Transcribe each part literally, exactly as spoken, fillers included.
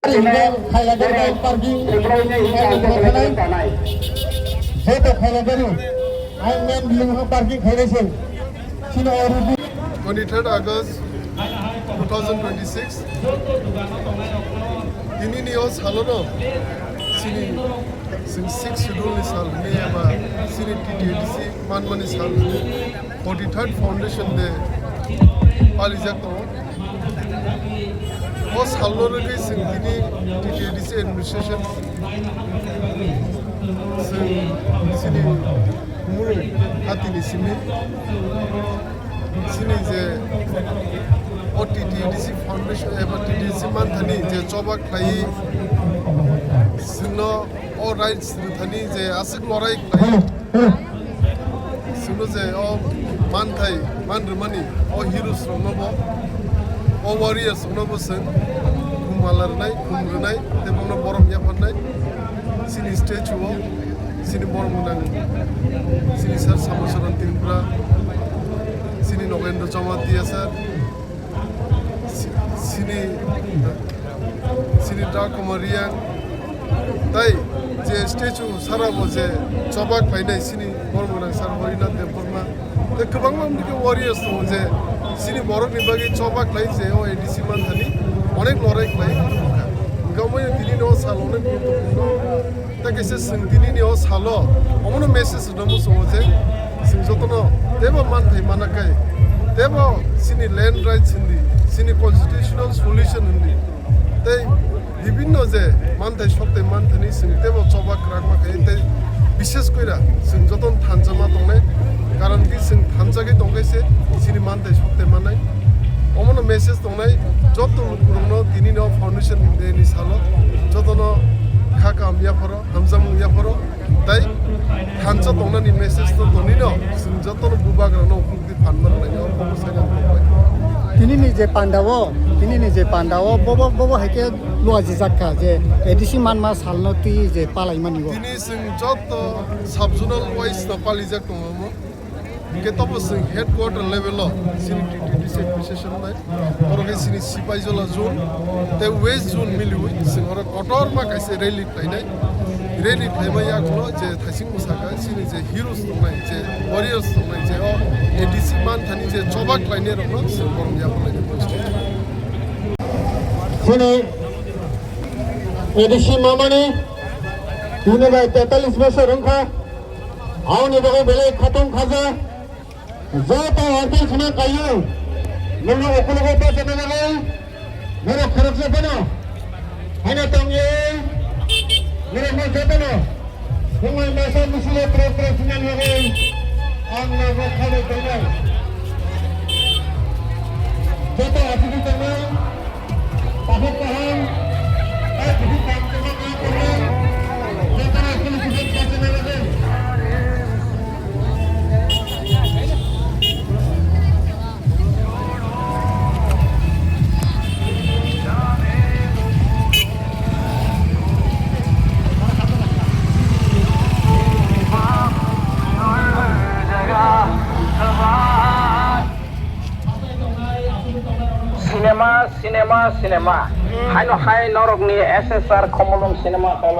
Khailagari parking, joto Khailagari, ang main building o parking khainai se. Chini o rubu. Twenty-third August two thousand twenty-six. Tini ni o salono chini Chwng Sixth Schedule ni sal hwnwi eba chini T T A D C manmani sal hwnwi forty-third Foundation Day palijak tongo. O salno rwgwi chwng tini T T A D C administration chwng chini mung hatini simi chini je o T T A D C Foundation eba T T A D C manthani je choba khlai chwngno o rights rwthani je aswk lorai khlai. Chwngno je o manthai man rwmani o heroes rokno bo, o warriors rokno bo chwng khum mala rwnai, khum rwnai, tei bono borom yapharnai. Chini statue o chini borom gwnang chini Sir Sambacharan Tripura, chini Nogendra Jamatia sir, si-, chini, chini Da Kumar Reang, tai je statue sara bo je choba khlainai chini borom gwnang sir Harinath Debbarma, tei kwbangma wngkhe warriors tongo je chini borokni bagwi choba khlai je o A D C manthani onek lorai khlai wngkha. Hwnkhe omono tini no sal onek guruttopurno. Tei kaisa chwng tini ni o salo omono message rwna muchungo je chwng jotono teibo manthai mana kai, teibo chini land rights hindi, chini constitutional solution hindi, tei bibinno je manthai sokthai manthani chwng teibo choba kwrakma khai tei bishes koira chwng jotono thansa ma tongnai, karon ki chwng thansa khe tongkhe se chini manthai sokthai mannai. Omono message tongnai joto lukurokno tini no Foundation Day ni salo jotono kha kaham yapharo, hamjakmung yapharo, tei thansa tongnani message no tonino chwng jotono bubagrano ukukti phanma rwlainai, oro kobo saina tongbai. Tini ni je panda o, tini ni je panda o, bobo, bobo hai khe luajijak kha je A D C manma salno twi je palaimani o. Tini chwng joto sub-zonal wise no palijak tongo omo. Hingke tobo chwng headquarter level o chini T T D C administration bai, oro khe chini Sipaijola zone tei West zone miliwi chwng oro kotorma kaisa rally khlainai. Rally khlaima yagulo je thaising bwsakha chini je heroes tongnai, je warriors tongnai, je o A D C manthani je choba khlainai rokno chwng borom yapharlainai. Chini A D C mamani tini bai tetalis bosor wngkha. Aboni bagwi belai khatung khaja. Joto ortho swnam kaiyo. Nungno ukologo bachana bagwi. Norok khoroksa phano. Haino tongyo. Norokno jotono. Wngwi masa misile pro pro swnam bagwi. Ang norok khabai tongnai. Joto asugwi tongnai. Cinema, cinema, cinema. Haino hai norokni S S R Khomolong cinema hall o.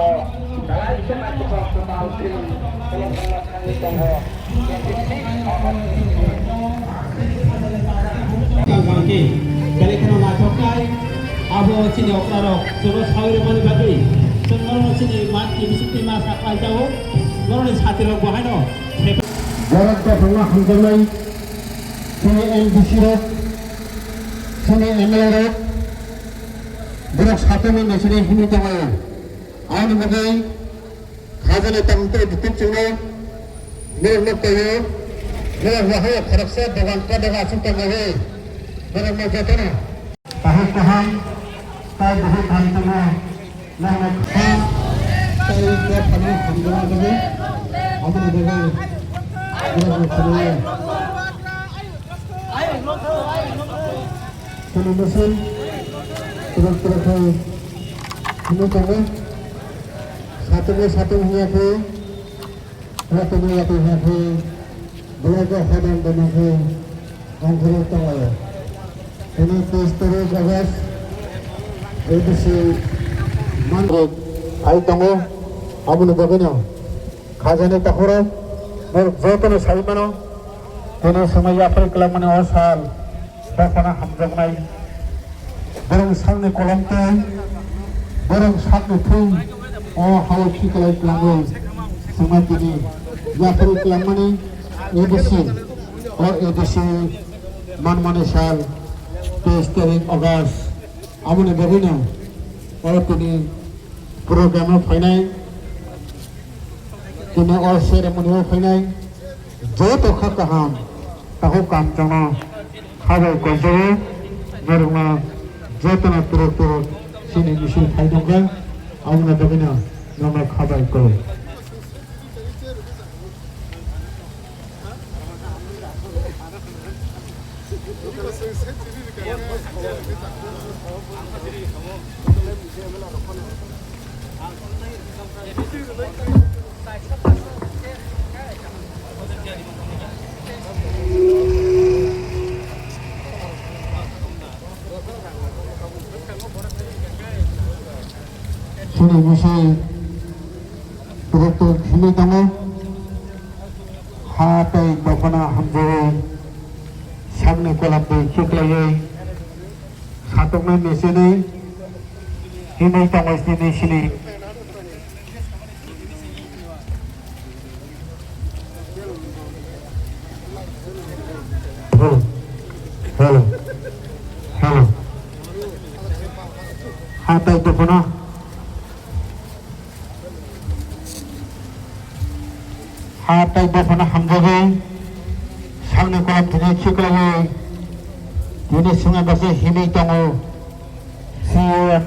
Tangkangki, belai kheno naithok khlai. Abo chini okra rok chwngno sawi rwmani bagwi chwng norokno chini mat kibisingtwi ma sakhlai jago. Norokni sati rok bo haino. Borok dophangno hamjaknai. Chini M D C rok, chini M L A rok, borok satung wngwi chini himwi tongo. Aboni bagwi khajani tongmung tei bukhuk chukno norok nukpaio, norok wahai khoroksa dogan kotor aswk tongmani norokno jotono kaham kaham tei bukhuk kaham tongma. Nangno kha tei kok phano hamjakna bagwi aboni bagwi borokno khulumnai. Khulumnai, kwbang kwbang khe himwi tongo. Satung o satung hiya khe. Watwi watwi hwnkhai belai khe hodang dana khe ongkhorwi tongo. Tini tris tarik August, A D C Manrok phai tongo, aboni bagwino khajani takhorok norok jotono sai mano, tini swngwi yaphar kwlangmani o sal dophano hamjaknai. Borok sakni kolom tei borok sakni thwi o hao khiklai kwlangwi swngma tini yaphar kwlangmani A D C, o A D C manmani sal teis tarik August. Aboni bagwino o tini program o phainai, tini o ceremony o phainai, joto kha kaham, takhuk kaham chwngno khabai koijago, norokno jotono turuk turuk chini misil phai tongkha, aboni bagwino norokno khabai koi. Chini misil turuk turuk himwi tongo. Ha tei dophano hamjagwi sakni kolam twi khiklaiwi satoknai mechenwi himwi tongo sini sini. Hello. Hello. Hello. Ha tei dophano. Ha tei dophano hamjagwi sakni kolam tini khiklaiwi tini swngna bagwi himwi tongo. C E M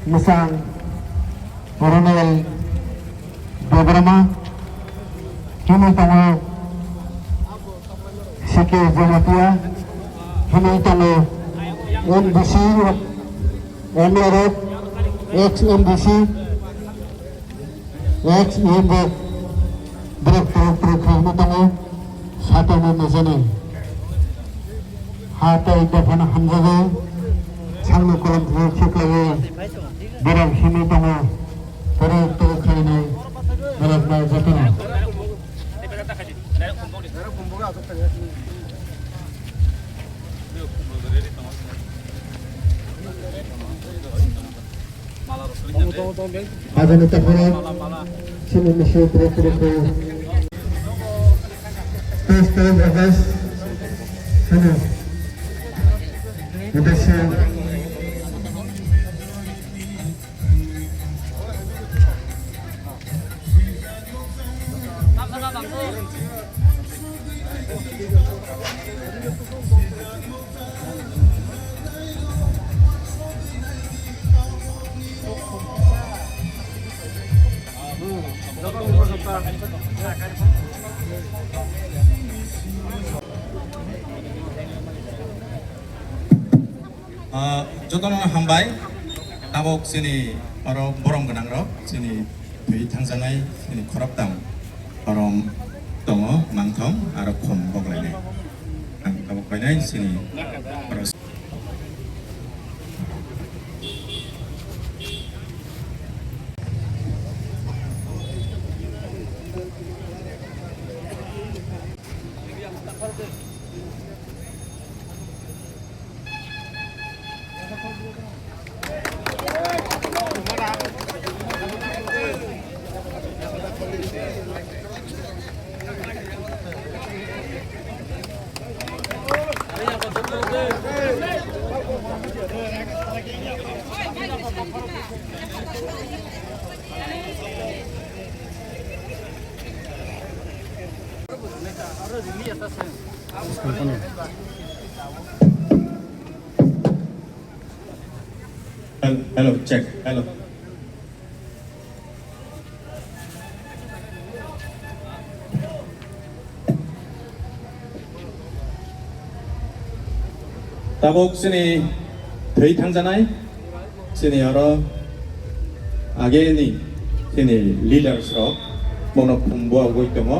mwchang Ronel Debbarma himwi tongo. C K Jamatia himwi tongo. M D C, M L A rok, ex M D C, ex E M rok, borok turuk turuk khaina tongo, satokno mechenwi. Ha tei dophano hamjago, sakni kolom thwngwi khiklaiwi, borok himwi tongo, turuk turuk khainai, borokno jotono. Hajani takhorok, chini misil turuk turuk khe. Teis tarik August, hino. Udaisa. Ah, jotono hambai, tabok chini oro borom gwnang rok, chini thwi thangjanai, chini khoroktham borom tongo, mangthong aro khum boklainai. Ang tabok painai chini oro. Hel-, hello, check, hello. Tabuk chini thwi thangjanai, chini oro ageni chini leaders rok bono khum buagwi tongo.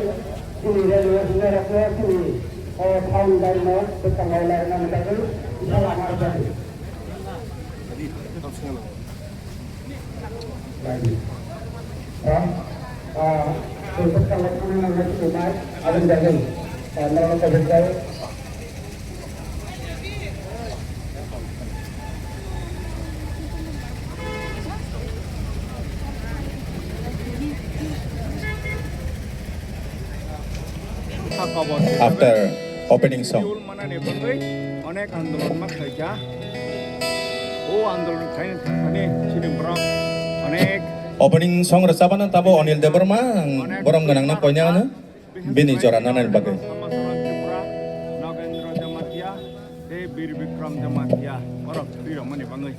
chini railway engineer rokno chini, eh, thani laino bwskango laina bagwi bwskango laina bagwi. Laini. Ah, ah, tei bwskango thangna nangnai chini mai, aboni bagwi, ah, norokno kobok jai. After opening song. Manani bagwi onek andolon ma khlaikha. O andolon khaina thangmani chini borok onek. Opening song rwchapana tabo Anil Debbarma, ang borom gwnangno koina hwno. Bini jora nanani bagwi. Nagendra Jamatia, tei Bir Bikram Jamatia, borok twi rwmani bagwi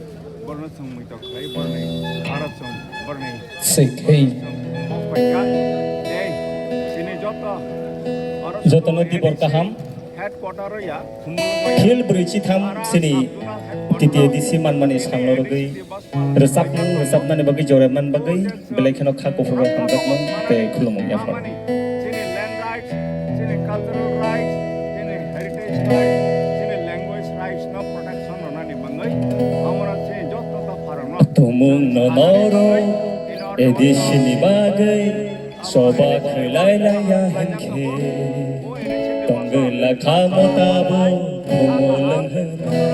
borno chwng muitok khlai borni, aro chwng borni Sik hei. Chwng mok paikha, tei chini joto aro Jotono chwng dibor kaham. Headquarter ya, Khumulwng ya. Phil brwi chitham chini T T A D C manmani sangno rwgwi rwchapmung rwchapnani bagwi joremani bagwi belai kheno kha kuphur bai hamjakmung tei khulumung yaphar. Chini land rights, chini cultural rights, chini heritage rights, chini language rights no protection rwnani bagwi amora chini joto dopharokno Tumung no noro A D C ni bagwi choba khwlai laiya hinkhe tongwi lakha mo tabo Khumulwng hwnwi.